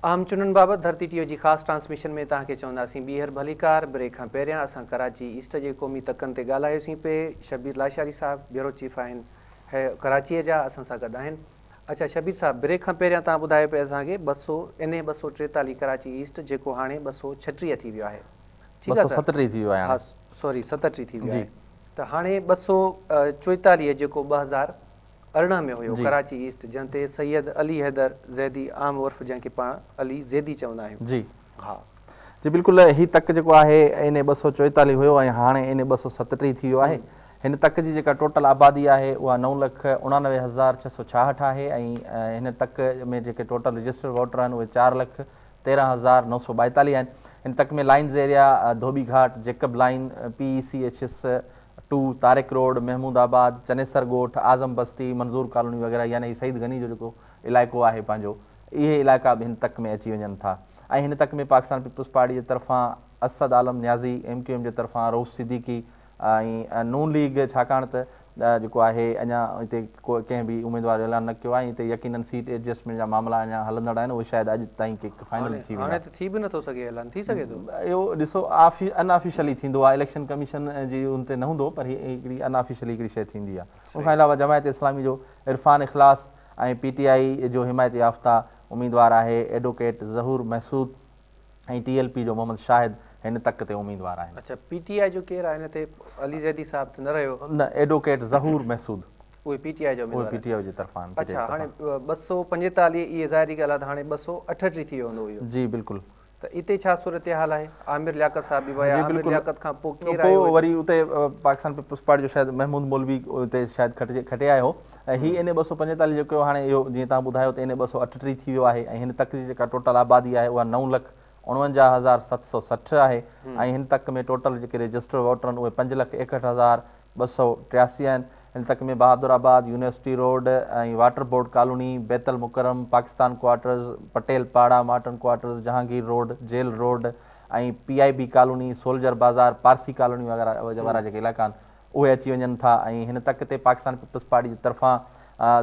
عام چونڊن بابت ڌرتي ٽي وي جي خاص ٽرانسميشن ۾ توهان کي چونداسين ٻيهر ڀليڪار. بريڪ کان پهريان اسان ڪراچي ايسٽ جي قومي تڪن تي ڳالهايوسين پئي. شبير لاشاري صاحب بيورو چيف آهن هي ڪراچيء جا اسان سان گڏ آهن. اڇا شبير صاحب بريڪ کان پهريان توهان ٻڌايو پئي اسان کي 200 اين اي 243 ڪراچي ايسٽ جيڪو هاڻي 236 ٿي ويو آهي ٺيڪ آهي سر 237 ٿي ويو آهي ها سوري 37 ٿي ويو آهي ته هاڻي 244 جيڪو 2018 ۾ هيو ڪراچي ايسٽ جنهن تي سيد علي حيدر زيدي عام عرف جنهن کي پاڻ علي زيدي چوندا آهيون. جي ها جي بلڪل هي تڪ جيڪو آهي اين اي 244 هيو ۽ هاڻي اين اي 237 ٿي ويو آهي. هن تڪ جي جيڪا ٽوٽل آبادي آهي اها 9,89,666 آهي ۽ هن تڪ ۾ جيڪي ٽوٽل رجسٽرڊ ووٽر آهن اهي 4,13,942 آهن. هن تڪ ۾ lines area, Dhobi Ghat, Jacob line, P E C H S two, Tariq road, Mahmoodabad, Chanesar Goth, Azam Basti, Manzoor colony وغيره يعني هي سعيد غني جو جيڪو علائقو آهي پنهنجو اهي علائقا به هن تڪ ۾ اچي وڃن ٿا ۽ هن تڪ ۾ پاڪستان پيپلز پارٽي جي طرفان Asad Alam Niazi, M Q M جي طرفان رئوف صديقي ۽ نون ليگ ڇاڪاڻ ته جيڪو آهي اڃا هتي ڪنهن به اميدوار جو اعلان نه ڪيو آهي ۽ هتي يقينن سيٽ ايڊجسٽمينٽ جا معاملا اڃا هلندڙ آهن اهي شايد اڄ تائين ڪي فائنل ٿي ويندا. هاڻي ته ٿي به نٿو سگهي اعلان ٿي سگهي ٿو؟ اهو ڏسو ان آفيشلي ٿيندو آهي اليڪشن ڪميشن جي ان تي نه هوندو پر هي هڪڙي ان آفيشلي هڪڙي شيء ٿيندي آهي ان کان علاوه جماعت اسلامي جو عرفان اخلاص ۽ پي ٽي آء جو حمايت يافته اميدوار آهي advocate Zahoor Mehsud ۽ T L P جو محمد شاهد هن تڪ تي اميدوار آهن. اڇا پي ٽي آء جو ڪير آهي هن تي علي زيدي صاحب ته نه رهيو. نه ايڊووڪيٽ ظهور محسود. اهي پي ٽي آء جا اميدوار اهي پي ٽي آء جي طرفان آهن. اڇا هاڻي 245 اهي ظاهري ڳالهه آهي ته هاڻي 238 ٿي ويو هوندو اهو. جي بلڪل. ته اتي ڇا صورتحال آهي؟ عامر لياقت صاحب به ويا، عامر لياقت کان پوء ڪير آيو؟ پوء وري اتي پاڪستان پيپلز پارٽي جو شايد محمود مولوي اتي شايد کٽجي کٽي آيو هو ۽ هي اين اي 245 جيڪو هاڻي اهو جيئن توهان ٻڌايو ته اين اي 238 ٿي ويو آهي ۽ هن تڪ جي جيڪا ٽوٽل آبادي آهي اها 9,49,760 آهي ۽ هن تڪ ۾ ٽوٽل جيڪي رجسٽرڊ ووٽر آهن اهي 5,61,283 آهن. هن تڪ ۾ Bahadurabad, university road ۽ water board colony, Bait ul Mukarram, Pakistan quarters, Patel Para, Martin quarters, Jahangir road, jail road ۽ P I B colony, soldier Bazaar, Parsi colony وغيره وارا جيڪي علائقا آهن اهي اچي وڃن ٿا ۽ هن تڪ تي پاڪستان پيپلز پارٽي جي طرفان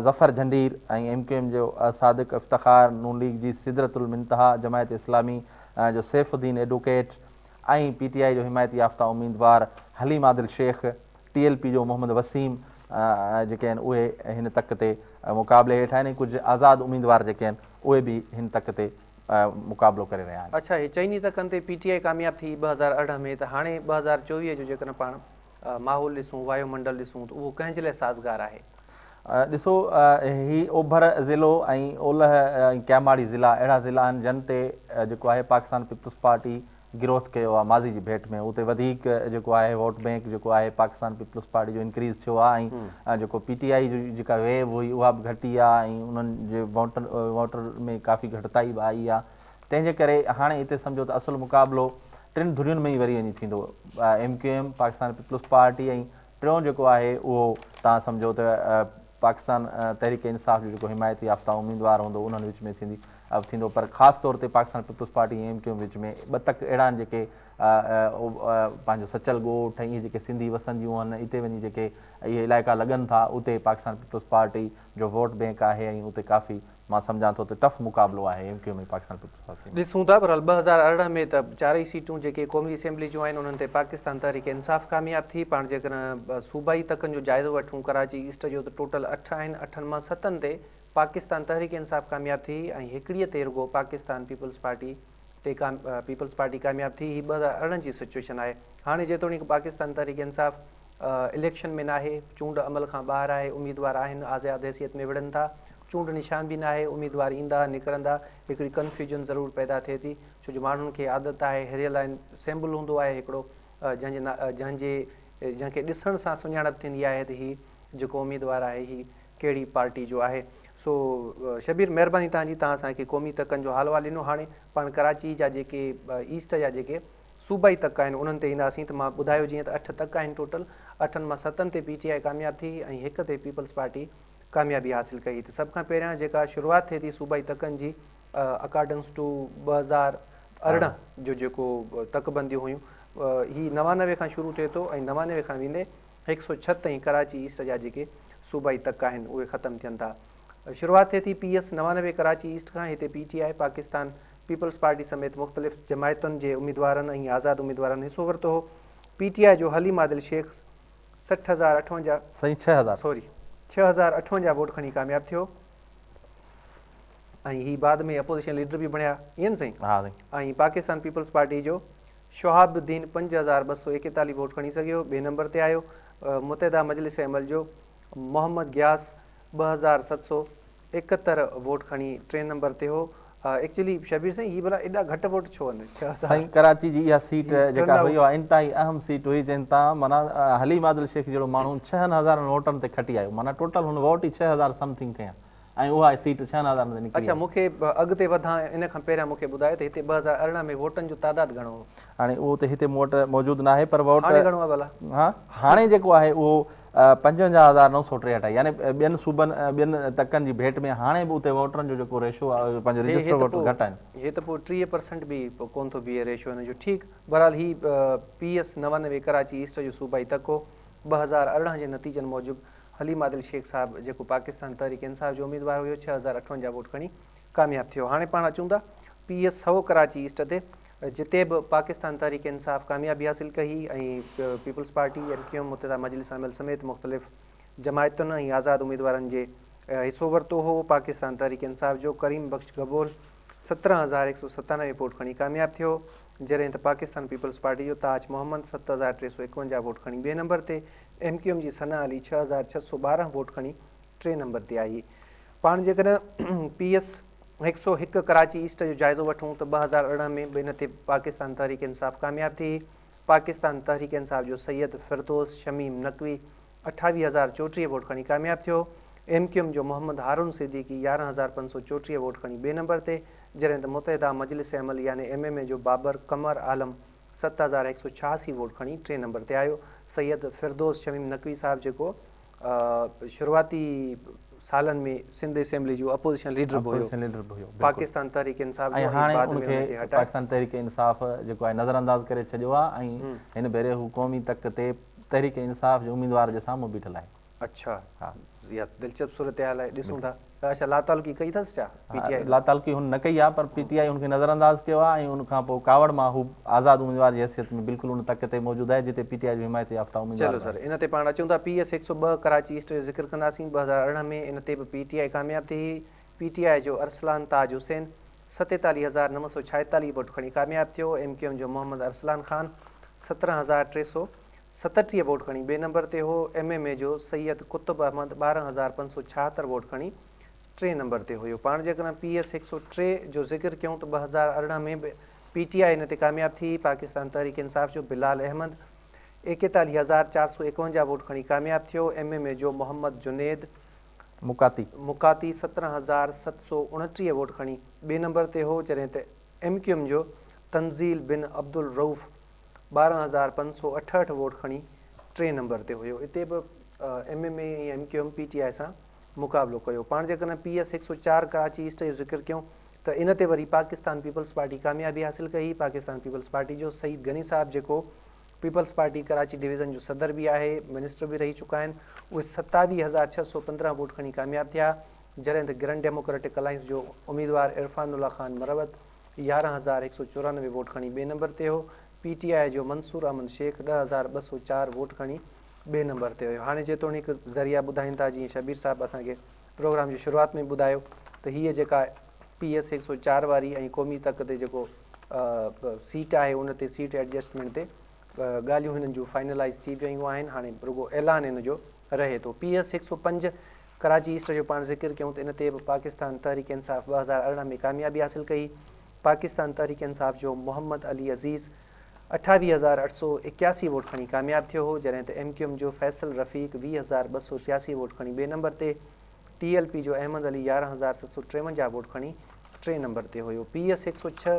Zafar Jhandir ۽ M Q M جو صادق افتخار، نون ليگ جي سدرة المنتها، جماعت اسلامي جو Saif Uddin advocate ۽ P T I جو حمايت يافته اميدوار Haleem Adil Sheikh, T L P جو محمد وسيم جيڪي آهن اهي هن تڪ تي مقابلي هيٺ آهن ۽ ڪجهه آزاد اميدوار جيڪي آهن اهي به هن تڪ تي مقابلو ڪري رهيا آهن. اڇا هي چئني تڪن تي پي ٽي آء ڪامياب ٿي 2018 ۾ ته هاڻي 2024 جو جيڪڏهن پاڻ ماحول ڏسون وايو منڊل ڏسون ته اهو ڪنهن جي لاء سازگار آهي؟ ڏسو هي اوڀر ضلعو ۽ اولهه ۽ ڪياماڙي ضلعا اهڙا ضلعا آهن جن تي جيڪو آهي پاڪستان پيپلز پارٽي گروٿ ڪيو آهي ماضي جي ڀيٽ ۾ اتي وڌيڪ جيڪو آهي ووٽ بينڪ جيڪو آهي پاڪستان پيپلز پارٽي جو انڪريز ٿيو آهي ۽ جيڪو پي ٽي آء جي جيڪا ويو هئي اها به گهٽي آهي ۽ انهن جي ووٽر ووٽر ۾ ڪافي گهٽتائي به آئي آهي تنهن جي ڪري هاڻي اتي سمجهو ته اصل مقابلو ٽن ڌرين ۾ ئي وري وڃي ٿيندو M Q M, Pakistan peoples party ۽ ٽيون جيڪو آهي اهو توهان سمجهو ته پاڪستان تحريڪ انصاف جو جيڪو حمايت يافته اميدوار هوندو انهن وچ ۾ ٿيندي ٿيندو پر خاص طور تي Pakistan peoples party ۽ M Q M وچ ۾ ٻه تڪ اهڙا آهن جيڪي پنهنجو سچل ڳوٺ ۽ اهي جيڪي سنڌي وسنديون آهن اتي وڃي جيڪي اهي علائقا لڳن ٿا اتي پاڪستان پيپلز پارٽي جو ووٽ بينڪ آهي ۽ اتي ڪافي مان سمجهان ٿو ته ٽف مقابلو آهي M Q M ۽ Pakistan peoples party ۾. ڏسون ٿا بهرحال 2018 ۾ ته چارئي سيٽون جيڪي قومي اسيمبلي جون آهن انهن تي پاڪستان تحريڪ انصاف ڪامياب ٿي پاڻ جيڪڏهن صوبائي تڪن جو جائزو وٺون ڪراچي ايسٽ جو ته ٽوٽل اٺ آهن اٺن مان ستن تي پاڪستان تحريڪ انصاف ڪامياب ٿي ۽ هڪڙيء تي رڳو پاڪستان پيپلز پارٽي تي پيپلز پارٽي ڪامياب ٿي. هي 2018 جي سچوئيشن آهي. هاڻي جيتوڻيڪ پاڪستان تحريڪ انصاف اليڪشن ۾ ناهي، چونڊ عمل کان ٻاهر آهي، اميدوار آهن، آزاد حيثيت ۾ وڙهن ٿا، چونڊ نشان به ناهي، اميدوار ايندا نڪرندا، هڪڙي ڪنفيوجن ضرور پيدا ٿئي ٿي، ڇو جو ماڻهن کي عادت آهي، هريل آهن، سيمبل هوندو آهي هڪڙو جنهن جي جنهن جي جنهن کي ڏسڻ سان سڃاڻپ ٿيندي آهي ته هي جيڪو اميدوار آهي هي ڪهڙي پارٽي جو آهي سو شبير مهرباني توهان جي توهان اسان کي قومي تڪن جو حال احوال ڏنو هاڻي پاڻ ڪراچي جا جيڪي ايسٽ جا جيڪي صوبائي تڪ آهن انهن تي اينداسين ته مان ٻڌايو جيئن ته اٺ تڪ آهن ٽوٽل اٺن مان ستن تي پي ٽي آء ڪامياب ٿي ۽ هڪ تي پيپلز پارٽي ڪاميابي حاصل ڪئي ته سڀ کان پهريان جيڪا شروعات ٿئي ٿي صوبائي تڪن جي اڪارڊنس ٽو 2018 جو جيڪو تڪ بنديون هيون هي 99 کان شروع ٿئي ٿو ۽ 99 کان ويندي 106 تائين ڪراچي ايسٽ جا جيڪي صوبائي تڪ آهن اهي ختم ٿين ٿا. شروعات ٿئي ٿي پي ايس 99 ڪراچي ايسٽ کان هتي P T I, Pakistan peoples party سميت مختلف جماعتن جي اميدوارن ۽ آزاد اميدوارن حصو ورتو هو. پي ٽي آء جو حليم عادل شيخ 60,058 سائين 6,000. سوري 6,058 ووٽ کڻي ڪامياب ٿيو ۽ هي بعد ۾ اپوزيشن ليڊر به بڻيا ائين نه سائين؟ ها سائين. ۽ پاڪستان پيپلز پارٽي جو شهاب الدين 5,241 ووٽ کڻي سگهيو ٻئي نمبر تي آيو. متحده مجلس عمل جو محمد غياث 2,771 ووٽ کڻي ٽئين نمبر تي هو. ايڪچولي شبير سائين هي ڀلا ايڏا گهٽ ووٽ ڇو آهن 6,000؟ سائين ڪراچي جي اها سيٽ جيڪا هئي اها انتهائي اهم سيٽ هئي جنهن تان معنيٰ حليم عادل شيخ جهڙو ماڻهو ڇهن هزارن ووٽن تي کٽي آيو معنيٰ ٽوٽل هن ووٽ ئي 6,000 سم ٿنگ کنيا ۽ اها سيٽ ڇهن هزارن تي نڪري اڇا آئي. مون کي اڳتي وڌان ان کان پهريان مون کي ٻڌايو ته هتي 2018 ۾ ووٽن جو تعداد گهڻو هو؟ هاڻي اهو ته هتي مون وٽ موجود ناهي پر ووٽ هاڻي گهڻو آهي ڀلا؟ ها هاڻي جيڪو آهي اهو 55,963 آهي يعني ٻين صوبن ٻين تڪن جي ڀيٽ ۾ هاڻي به اتي ووٽرن جو جيڪو ريشو آهي پنهنجو رجسٽر ووٽر گهٽ آهن. هي ته پوء 30% به ڪونه ٿو بيهي ريشو هن جو ٺيڪ بهرحال هي پي ايس 99 ڪراچي ايسٽ جو صوبائي تڪ هو 2018 جي نتيجن موجب حليم عادل شيخ صاحب جيڪو پاڪستان تحريڪ انصاف جو اميدوار هيو 6,058 ووٽ کڻي ڪامياب ٿيو. هاڻي پاڻ اچون ٿا پي ايس 100 ڪراچي ايسٽ تي جتي به پاڪستان تحريڪ انصاف ڪاميابي حاصل ڪئي ۽ peoples party, M Q M, Muttahida Majlis Amal سميت مختلف جماعتن ۽ آزاد اميدوارن جي حصو ورتو هو. پاڪستان تحريڪ انصاف جو ڪريم بخش گبول 17,197 ووٽ کڻي ڪامياب ٿيو جڏهن ته پاڪستان پيپلز پارٽي جو تاج محمد 7,351 ووٽ کڻي ٻئي نمبر تي، ايم ڪيو ايم جي ثنا علي 6,612 ووٽ کڻي ٽئين نمبر تي آئي. پاڻ جيڪڏهن پي ايس 101 ڪراچي ايسٽ جو جائزو وٺون ته 2018 ۾ به ان تي پاڪستان تحريڪ انصاف ڪامياب ٿي. پاڪستان تحريڪ انصاف جو سيد فردوس شميم نقوي 28,034 ووٽ کڻي ڪامياب ٿيو. ايم ڪيو ايم جو محمد هارون صديقي 11,534 ووٽ کڻي ٻئي نمبر تي، جڏهن ته متحده مجلس عمل يعني ايم ايم اي جو بابر قمر عالم 7,186 ووٽ کڻي ٽئين نمبر تي آيو. سيد فردوس شميم نقوي صاحب جيڪو شروعاتي سالن ۾ سنڌ اسيمبلي جو اپوزيشن ليڊر به هيو، اپوزيشن ليڊر به هيو بلڪل پاڪستان تحريڪ انصاف ۽ جو ۽ هاڻي بعد ان ۾ کي ان کي هٽائي پاڪستان تحريڪ انصاف جيڪو آهي نظر انداز ڪري ڇڏيو آهي ۽ هن ڀيري هو قومي تڪ تي تحريڪ انصاف جي اميدوار جي سامهون بيٺل آهي. اڇا ها. اها دلچسپ صورتحال آهي ڏسون ٿا. اڇا لاتعلقي ڪئي اٿس ڇا پي ٽي آء؟ لاتعلقي هن نه ڪئي آهي پر پي ٽي آء هن کي نظرانداز ڪيو آهي ۽ ان کان پوء ڪاوڙ مان هو آزاد اميدوار جي حيثيت ۾ بلڪل ان تڪ تي موجود آهي جتي پي ٽي آء جو حمايت يافته اميدوار چلو به سر آهي. ان تي پاڻ اچون ٿا پي ايس 102 ڪراچي ايسٽ جو ذڪر ڪنداسين 2018 ۾ ان تي به پي ٽي آء ڪامياب ٿي هئي پي ٽي آء جو ارسلان تاج حسين 47,946 ووٽ کڻي ڪامياب ٿيو ايم ڪيو ايم جو محمد ارسلان خان 17,337 ووٽ کڻي ٻئي نمبر تي هو ايم ايم اي جو سيد قطب احمد 12,576 ووٽ کڻي ٽئين نمبر تي هيو. پاڻ جيڪڏهن پي ايس 103 جو ذڪر ڪيون ته 2018 ۾ به پي ٽي آء ان تي ڪامياب ٿي. پاڪستان تحريڪ انصاف جو بلال احمد 41,451 ووٽ کڻي ڪامياب ٿيو. ايم ايم اي جو محمد جنيد مڪاتي. مڪاتي 17,729 ووٽ کڻي ٻئي نمبر تي هو جڏهن ته ايم ڪيو ايم جو تنزيل بن عبدالرئوف 12,568 ووٽ کڻي ٽئين نمبر تي هيو. اتي به M M A ۽ M Q M P T I سان مقابلو ڪيو. پاڻ جيڪڏهن پي ايس 104 ڪراچي ايسٽ جو ذڪر ڪيون ته ان تي وري پاڪستان پيپلز پارٽي ڪاميابي حاصل ڪئي. پاڪستان پيپلز پارٽي جو سعيد غني صاحب جيڪو پيپلز پارٽي ڪراچي ڊويزن جو صدر به آهي، منسٽر به رهي چڪا آهن، اهي 27,615 ووٽ کڻي ڪامياب ٿيا، جڏهن ته گرينڊ ڊيموڪريٽڪ الائنس جو اميدوار عرفان الله خان مروت 11,194 ووٽ کڻي ٻئي نمبر تي هو. پي ٽي آء جو منصور احمد شيخ 10,204 ووٽ کڻي ٻئي نمبر تي هيو. هاڻي جيتوڻيڪ ذريعا ٻڌائين ٿا جيئن شبير صاحب اسان کي پروگرام جي شروعات ۾ ٻڌايو ته هيء جيڪا پي ايس 104 واري ۽ قومي تڪ تي جيڪو سيٽ آهي ان تي سيٽ ايڊجسٽمينٽ تي ڳالهيون هنن جون فائنلائيز ٿي ويون آهن هاڻي رڳو اعلان ان جو رهي ٿو. پي ايس 105 ڪراچي ايسٽ جو پاڻ ذڪر ڪيون ته ان تي به پاڪستان تحريڪ انصاف 2018 ۾ ڪاميابي حاصل ڪئي. پاڪستان تحريڪ انصاف جو محمد علي عزيز 28,881 ووٽ کڻي ڪامياب ٿيو هو، جڏهن ته ايم ڪيو ايم جو فيصل رفيق 20,286 ووٽ کڻي ٻئي نمبر تي، ٽي ايل پي جو احمد علي 11,753 ووٽ کڻي ٽئين نمبر تي هيو. پي ايس 106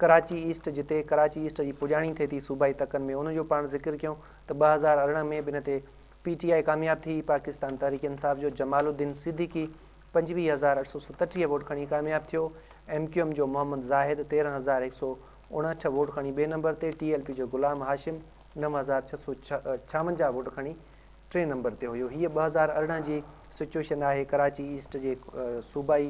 ڪراچي ايسٽ جتي ڪراچي ايسٽ جي پڄاڻي ٿئي ٿي صوبائي تڪن ۾ ان جو پاڻ ذڪر ڪيون ته 2018 ۾ به ان تي پي ٽي آء ڪامياب ٿي، پاڪستان تحريڪ انصاف جو جمال الدين صديقي 25,837 ووٽ کڻي ڪامياب ٿيو، ايم ڪيو ايم جو محمد زاهد 13,159 ووٽ کڻي ٻئي نمبر تي، ٽي ايل پي جو غلام هاشم 9,656 ووٽ کڻي ٽئين نمبر تي هيو. هيء 2018 جي سچوئيشن آهي ڪراچي ايسٽ جي صوبائي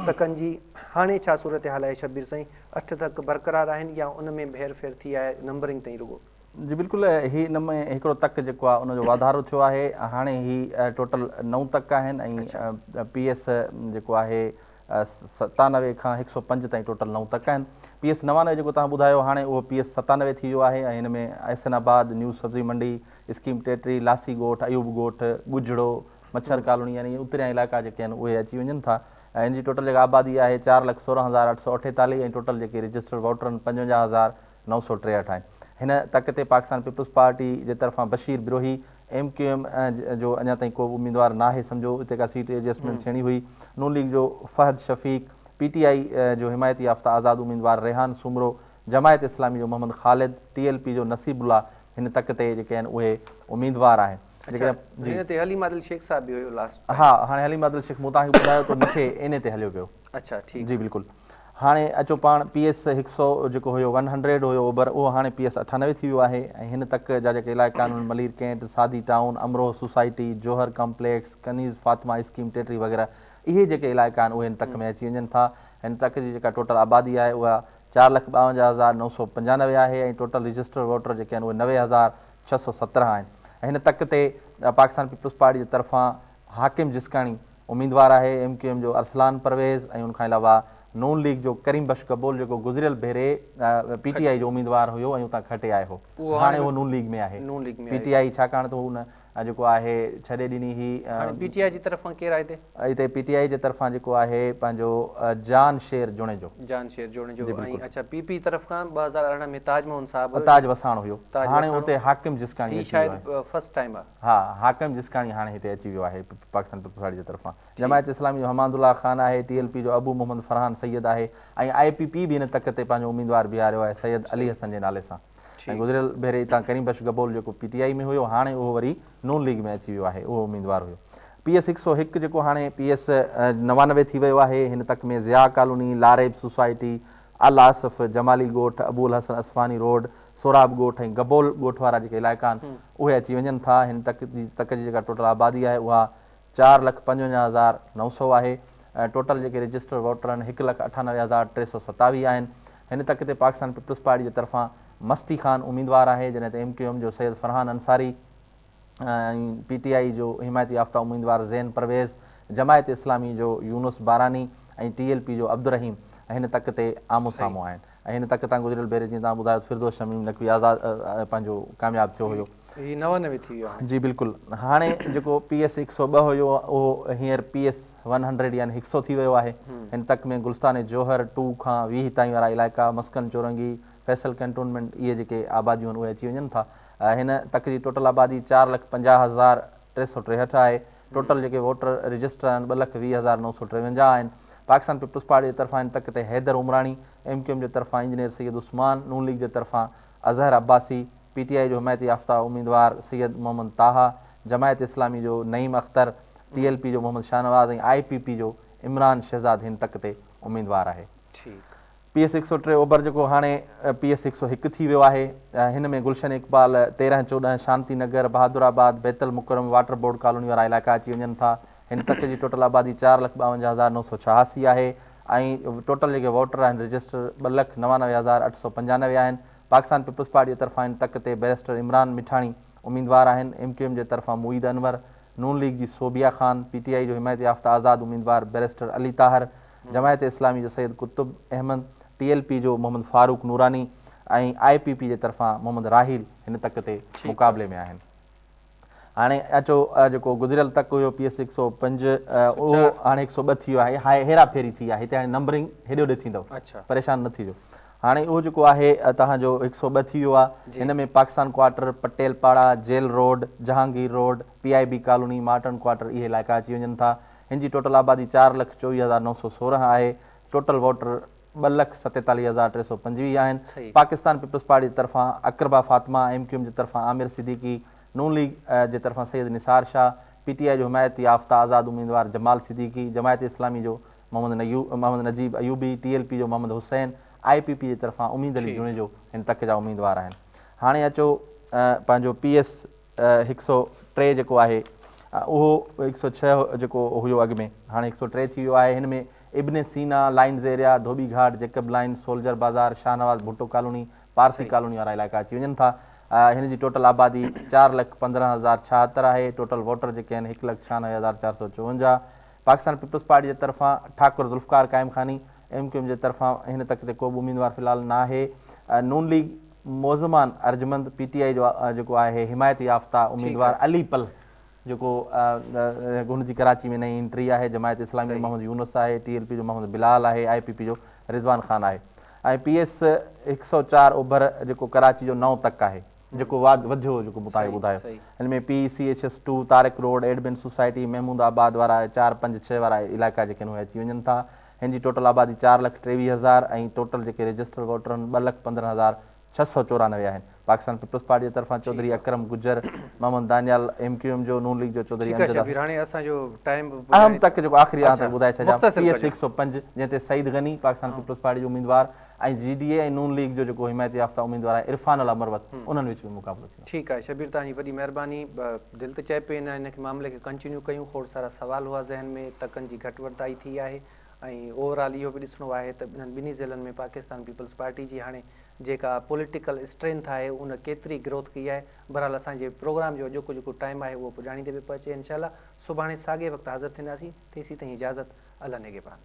تڪن جي. هاڻي ڇا صورتحال آهي شبير سائين؟ اٺ تڪ برقرار آهن يا ان ۾ به هير ڦير ٿي آهي نمبرنگ تائين رڳو؟ جي بلڪل هي ان ۾ هڪڙو تڪ جيڪو آهي ان جو واڌارو ٿيو آهي هاڻي هي ٽوٽل نو تڪ آهن ۽ پي ايس جيڪو آهي 97 کان 105 تائين ٽوٽل نو تڪ آهن پي ايس 99 جيڪو توهان ٻڌايو هاڻي اهو پي ايس 97 ٿي ويو آهي ۽ هن ۾ احسن آباد نيو سبزي منڊي اسڪيم 33 لاسي ڳوٺ ايوب ڳوٺ ڳجهڙو مڇر ڪالوني يعني اتريان علائقا جيڪي آهن اهي اچي وڃن ٿا ۽ ان جي ٽوٽل جيڪا آبادي آهي 4,16,848 ۽ ٽوٽل جيڪي رجسٽرڊ ووٽر آهن 55,963 آهن. هن تڪ تي پاڪستان پيپلز پارٽي جي طرفان Bashir Brohi, M Q M جو اڃا تائين ڪو به اميدوار ناهي سمجهو اتي ڪا سيٽ ايڊجسٽمينٽ ٿيڻي هئي، نون ليگ جو Fahad Shafiq, P T I جو حمايت يافته آزاد اميدوار ريحان سومرو، جماعت اسلامي جو Muhammad Khalid, T L P جو نصيب الله هن تڪ تي جيڪي آهن اهي اميدوار آهن. اڇا هن تي حليم عادل شيخ صاحب به هيو لاسٽ ٽائيم. ها هاڻي حليم عادل شيخ مون توهان کي ٻڌايو ته مٿي اين اي تي هليو ويو. اڇا ٺيڪ. جي بلڪل هاڻي اچو پاڻ پي ايس هڪ سئو جيڪو هيو ون هنڊريڊ هيو اوڀر اهو هاڻي پي ايس 98 ٿي ويو آهي ۽ هن تڪ جا جيڪي علائقا آهن انهن Malir cantt, Sadi town, Amroha society, Johar complex, Kaneez Fatima scheme 33 وغيره اهي جيڪي علائقا آهن اهي هن تڪ ۾ اچي وڃن ٿا. هن تڪ جي جيڪا ٽوٽل آبادي آهي اها 4,52,995 آهي ۽ ٽوٽل رجسٽرڊ ووٽر جيڪي آهن اهي 90,617 آهن ۽ هن تڪ تي پاڪستان پيپلز پارٽي جي طرفان حاڪم جسڪاڻي اميدوار آهي، ايم ڪيو ايم جو ارسلان پرويز ۽ ان کان علاوه نون ليگ جو ڪريم بخش گبول جيڪو گذريل ڀيري پي ٽي آء جو اميدوار هيو ۽ اتان کٽي آيو هو هاڻي اهو نون ليگ ۾ آهي پي ٽي آء ڇاڪاڻ ته هن جيڪو آهي ڇڏي ڏني هئي. هاڻي پي ٽي آء جي طرفان ڪير آهي هتي؟ هتي پي ٽي آء جي طرفان جيڪو آهي پنهنجو جان شير جوڻيجو. جان شير جوڻيجو ۽ اڇا پي پي طرف کان 2018 ۾ تاج محمد صاحب هيو. تاج وساڻ هيو. هاڻي اتي حاڪم جسڪاڻي اچي ويو آهي. هي شايد فرسٽ ٽائيم آهي. ها حاڪم جسڪاڻي هاڻي هتي اچي ويو آهي پاڪستان پيپلز پارٽي جي طرفان. جماعت اسلامي جو حماد الله خان آهي، ٽي ايل پي جو ابو محمد فرحان سيد آهي ۽ آء پي پي به هن تڪ تي پنهنجو اميدوار بيهاريو آهي سيد علي حسن جي نالي سان. ۽ گذريل ڀيري اتان ڪريم بخش گبول جيڪو پي ٽي آء ۾ هيو هاڻي اهو وري نون ليگ ۾ اچي ويو آهي اهو اميدوار هيو. پي ايس 101 جيڪو هاڻي پي ايس 99 ٿي ويو آهي هن تڪ ۾ ضياء ڪالوني، لاريب سوسائٽي، الاصف، جمالي ڳوٺ، ابو الحسن اصفهاني روڊ، سهراب ڳوٺ ۽ گبول ڳوٺ وارا جيڪي علائقا آهن اهي اچي وڃن ٿا. هن تڪ جي تڪ جي جيڪا ٽوٽل آبادي آهي اها 4,55,900 آهي ۽ ٽوٽل جيڪي رجسٽرڊ ووٽر آهن 1,98,327 آهن. هن تڪ تي پاڪستان پيپلز پارٽي جي طرفان مستي خان اميدوار آهي جڏهن ته ايم ڪيو ايم جو Syed Farhan Ansari ۽ P T I جو حمايت يافته اميدوار زين پرويز، جماعت اسلامي جو يونس باراني ۽ ٽي ايل پي جو عبدالرحيم هن تڪ تي آمهون سامهون آهن ۽ هن تڪ تان گذريل ڀيري جيئن توهان ٻڌايو ته فردوس شميم نقوي آزاد پنهنجو ڪامياب ٿيو هيو. هي 99 ٿي ويو هاڻي. جي بلڪل هاڻي جيڪو پي ايس 102 هيو اهو هينئر پي ايس ون هنڊريڊ يعني هڪ سئو ٿي ويو آهي. هن تڪ ۾ گلستان جوهر ٽو کان 20 تائين وارا علائقا، مسڪن چورنگي، فيصل ڪينٽونمينٽ اهي جيڪي آباديون آهن اهي اچي وڃن ٿا. هن تڪ جي ٽوٽل آبادي 4,50,363 آهي. ٽوٽل جيڪي ووٽر رجسٽر آهن 2,20,953 آهن. پاڪستان پيپلز پارٽي جي طرفان هن تڪ تي Haider Umrani, M Q M جي طرفان انجنيئر سيد عثمان، نون ليگ جي طرفان اظهر عباسي، پي ٽي آء جو حمايت يافته اميدوار سيد محمد طه، جماعت اسلامي جو Naeem Akhtar, T L P جو محمد شاهنواز ۽ آء پي پي جو عمران شهزاد هن تڪ تي اميدوار آهي. پي ايس 103 اوڀر جيڪو هاڻي پي ايس 101 ٿي ويو آهي، هن ۾ گلشن اقبال، 13، 14، شانتي نگر، بهادر آباد، بيت المڪرم، واٽر بورڊ ڪالوني وارا علائقا اچي وڃن ٿا. هن تڪ جي ٽوٽل آبادي 4,52,986 آهي ۽ ٽوٽل جيڪي ووٽر آهن رجسٽر 2,99,895 آهن. پاڪستان پيپلز پارٽي جي طرفان هن تڪ تي بئريسٽر عمران مٺاڻي اميدوار آهن، ايم ڪيو ايم جي طرفان معيد انور، نون ليگ جي Sobia Khan, P T I جو حمايت يافته آزاد اميدوار بئريسٽر علي طاهر، جماعت اسلامي جو Syed Qutub Ahmed, T L P جو محمد فاروق نوراني ۽ آء پي پي جي طرفان محمد راحيل هن تڪ تي مقابلي ۾ آهن. هاڻي اچو جيڪو گذريل تڪ هيو پي ايس 105 اهو هاڻي 102 ٿي ويو آهي هاء هيرا ڦيري ٿي آهي هتي هاڻي نمبرنگ هيڏي هوڏي ٿيندو پريشان نه ٿيجو هاڻي اهو جيڪو آهي توهان جو 102 ٿي ويو آهي هن ۾ Pakistan quarter Patel Para jail road Jahangir road P I B colony Martin quarter اهي علائقا اچي وڃن ٿا هن جي ٽوٽل آبادي 4,24,916 آهي ٽوٽل ووٽر 2,47,325 آهن. پاڪستان پيپلز پارٽي جي طرفان اقربا فاطمه، ايم ڪيو ايم جي طرفان عامر صديقي، نون ليگ جي طرفان Syed Nisar Shah, P T I جو حمايت يافته آزاد اميدوار جمال صديقي، جماعت اسلامي جو Muhammad Najeeb Ayubi, T L P جو محمد حسين، آء پي پي جي طرفان اميد علي جوڻيجو هن تڪ جا اميدوار آهن. هاڻي اچو پنهنجو پي ايس 103 ٽي جيڪو آهي اهو هڪ سؤ ڇهه جيڪو هيو اڳ ۾ هاڻي هڪ سؤ ٽي ٿي ويو آهي. هن ۾ Ibn Sina, lines area, Dhobi Ghat, Jacob line, soldier Bazaar, Shahnawaz Bhutto colony, Parsi colony وارا علائقا اچي وڃن ٿا. هن جي ٽوٽل آبادي 4,15,076 آهي. ٽوٽل ووٽر جيڪي آهن 1,96,454. پاڪستان پيپلز پارٽي جي طرفان Thakur Zulfiqar Qaim Khani, M Q M جي طرفان هن تڪ تي ڪو به اميدوار في الحال ناهي. نون ليگ موزمان ارجمند، پي ٽي آء جو جيڪو آهي حمايت يافته اميدوار علي پلهه جيڪو هن جي ڪراچي ۾ نئين انٽري آهي، جماعت اسلامي جو محمد يونس آهي، ٽي ايل پي جو محمد بلال آهي، آء پي پي جو رضوان خان آهي ۽ پي ايس 104 اوڀر جيڪو ڪراچي جو نئون تڪ آهي جيڪو واڌ وڌيو جيڪو مون توهان کي ٻڌايو هن ۾ P C H S two, Tariq road, admin society, Mahmood Abad وارا 4، 5، 6 وارا علائقا جيڪي آهن اهي اچي وڃن ٿا. هن جي ٽوٽل آبادي 4,23,000 ۽ ٽوٽل جيڪي رجسٽرڊ ووٽر آهن 2,15,694 آهن. پاڪستان پيپلز پارٽي جي طرفان Chaudhry Akram Gujjar, Muhammad Daniyal, M Q M جو، نون ليگ جو چوڌري ٺيڪ آهي امجد شبير هاڻي اسان جو ٽائيم به اهم پڄاڻي تڪ جيڪو آخري آهي اڇا تڪ ٻڌائي ڇڏيان مختصر پي ايس ڪجو. 105 جنهن تي سعيد غني پاڪستان پيپلز پارٽي جو اميدوار ۽ جي ڊي اي ۽ نون ليگ جو جيڪو حمايت يافته اميدوار آهي عرفان الله مروت انهن وچ ۾ مقابلو ٿيندو. ٺيڪ آهي شبير توهان جي وڏي مهرباني دل ته چئي پئي هن کي معاملي کي ڪنٽينيو ڪيون کوڙ سارا سوال هئا ذهن ۾ تڪن جي گهٽ وڌائي ٿي آهي ۽ اوور آل اهو به ڏسڻو آهي ته انهن ٻنهي ضلعن ۾ پاڪستان پيپلز پارٽي جي هاڻي جيڪا پوليٽيڪل اسٽرينٿ آهي ان ڪيتري گروٿ ڪئي آهي بهرحال اسان جي پروگرام جو اڄوڪو جيڪو ٽائيم آهي اهو پڄاڻي تي پيو پهچي انشاء الله سڀاڻي ساڳئي وقت حاضر ٿينداسين تيسين تائين اجازت الله نگهبان.